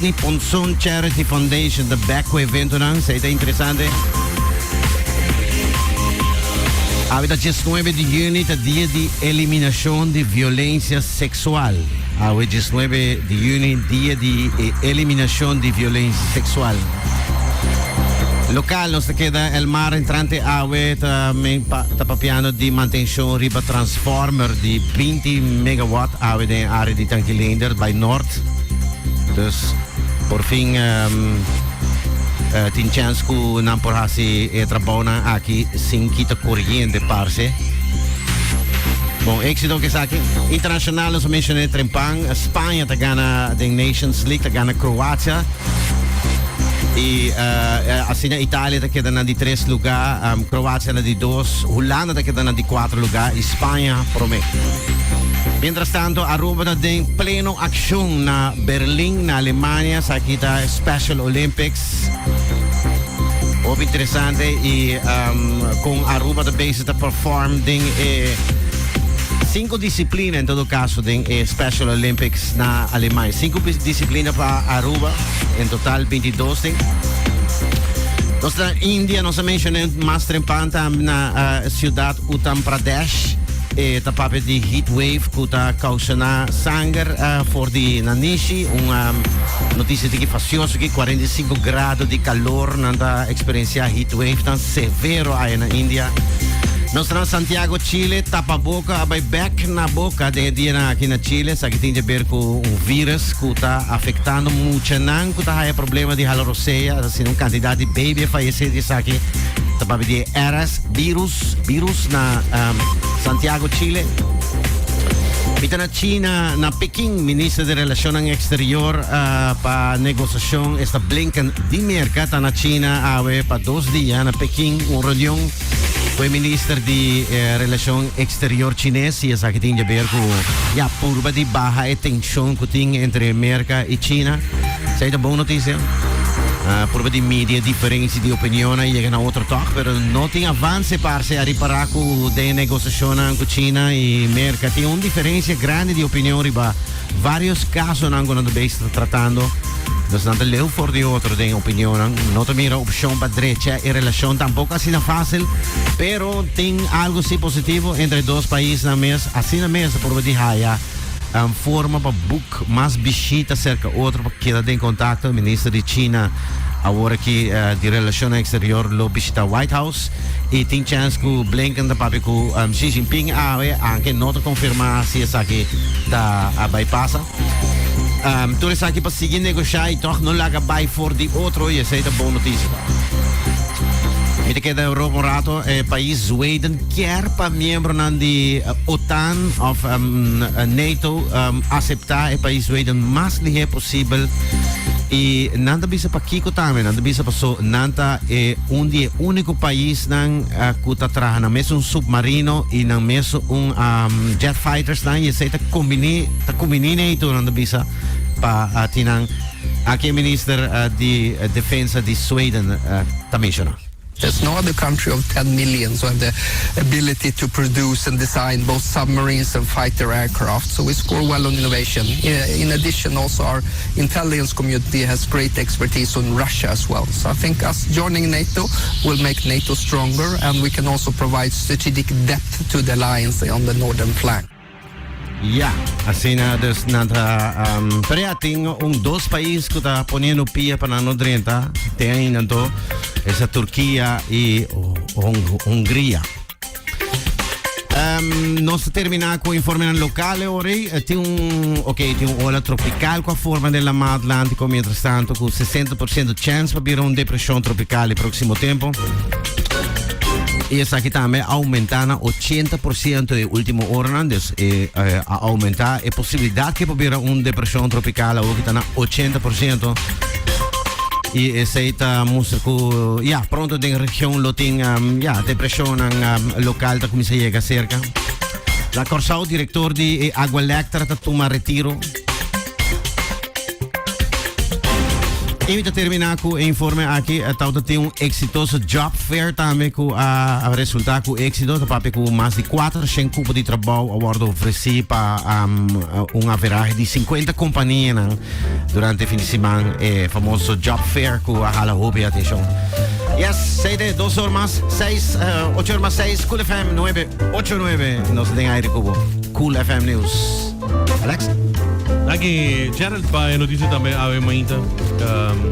Di Ponson Charity Foundation ta bek ku eventonan, esei ta interesante. Awe ta 19 di juni, ta dia di eliminashon di violensia seksual. Awe 19 di juni, dia di eliminashon di violensia seksual. Lokal nos ta keda El Mar entrante awe ta ta papiando di mantenshon riba transformer di 20 megawatt awe den area di Tanki Leendert bai nort. Dus por fin um, uh, tin chance ku nan por hasi e trabounan aki sin kita corriente parce. Bon, éxito que esaki. Internacional nos mencioné trempan. España ta gana den Nations League, ta gana Croatia. Y uh, asina Italia ta keda na di tres lugar, um, Croatia na di dos, Hulanda ta keda na di cuatro lugar y España prome. Mientras tanto, Aruba ta den pleno accion na Berlin, na Alemania. Esaki ta Special Olympics. Hopi interesante y um, con Aruba ta bezig ta perform den e cinco disciplina en todo caso den e Special Olympics na Alemania. Cinco disciplina pa Aruba, en total 22 den. Nos na India, nos a mencioné mas trempan na uh, ciudad Uttar Pradesh. E ta papia di heat wave ku ta kaushoná sanger for di nanishi. Un notisia tiki fasioso ki 45 grado di kalor nan ta eksperensiá heat wave tan severo aya na India. Nos ta na Santiago, Chile, tapaboka a bai bek na boka den e dianan aki na Chile. Esaki tin di ber ku un virus ku ta afektando muchanan ku ta haya problema di hala rosea. Asina un kantidat di baby a fayesé di esaki. Ta papia di e RS virus. Virus na um, Santiago, Chile. Mi ta na China, na Peking, minister di Relacionnan Exterior uh, pa negociacion esta Blinken di Merca ta na China awe pa dos dia na Peking, un reunion cu e minister di eh, Relacion Exterior Chines y esaki tin de ver cu ja, purba di baha e tension cu tin entre Merca y China. Esey ta bon noticia. Uh, purba di media diferencia di opinion y yega na otro toch, pero no tin avance parce a ripara cu den negociacionnan cu China y Merca tin un diferencia grandi di opinion riba varios casonan cu nan ta bezig ta tratando. Dus nan ta leu for di otro den opinionnan. No ta mira opcion pa drecha e relacion tampoco asina facil, pero tin algo si positivo entre dos paisnan mes. Asina mes ta purba di haya um, forma pa boek mas bishita cerca otro pa keda den contacto. Minister di China awor aki uh, di Relacionnan Exterior lo bishita White House y tin chance cu Blinken ta papia cu um, Xi Jinping awe, aunque no ta confirma si esaki ta uh, bai pasa. Um, tur esaki pa sigui negosha y toch no laga bai for di otro y esey ta bon noticia. Mi ta keda Europa un rato. E pais Zweden kier pa miembronan di eh, OTAN of um, NATO um, acepta e pais Zweden mas lihe posibel. Y nan ta bisa pakiko tambe, nan ta bisa paso nan ta e un di e único paisnan uh, ku ta traha nan mes un submarino y nan mes un um, jet fighters nan y esey ta combini ta combini NATO nan ta bisa pa uh, tinan. Aki e minister uh, di defensa di Zweden uh, ta menciona. There's no other country of 10 million who have the ability to produce and design both submarines and fighter aircraft. So we score well on innovation. In addition, also our intelligence community has great expertise on Russia as well. So I think us joining NATO will make NATO stronger, and we can also provide strategic depth to the alliance on the northern flank. Ja, asina dus nan ta um, pero ja, tin un dos pais ku ta poniendo pia pa nan no drenta, te ainda anto, esa Turkia y Hungria. Um, nos ta termina ku informenan lokal ori. Eh, tin un, ok, tin un ola tropical ku a forma den Lama Atlántico, mientras tanto ku 60% chance pa bira un depresión tropical e próximo tempo. Y esaki tambe a aumenta na 80% e ultimo oranan, dus e, eh, a aumenta e posibilidad que por bira un depresión tropical awor que ta na 80%. Y esey ta mustra cu ja, pronto den region lo tin um, ja, depresionnan um, local ta cuminsa yega cerca. Na Corsou, director di e Aqualectra ta tuma retiro. I mi ta terminá ku e informe aki, tabatin un eksitoso job fair tambe ku a resultá ku éksito, papia ku mas di 400 kupo di trabou a wòrdu ofresí pa un averahe di 50 kompania durante fin di siman, e famoso job fair ku a hala hopi atenshon. Yes, 6, 2 or mas 6, 8 or mas 6, Cool FM 989, nos den aire ku Cool FM News. Alex? Aki, Gerald, pa notisia tambe, awe mainta.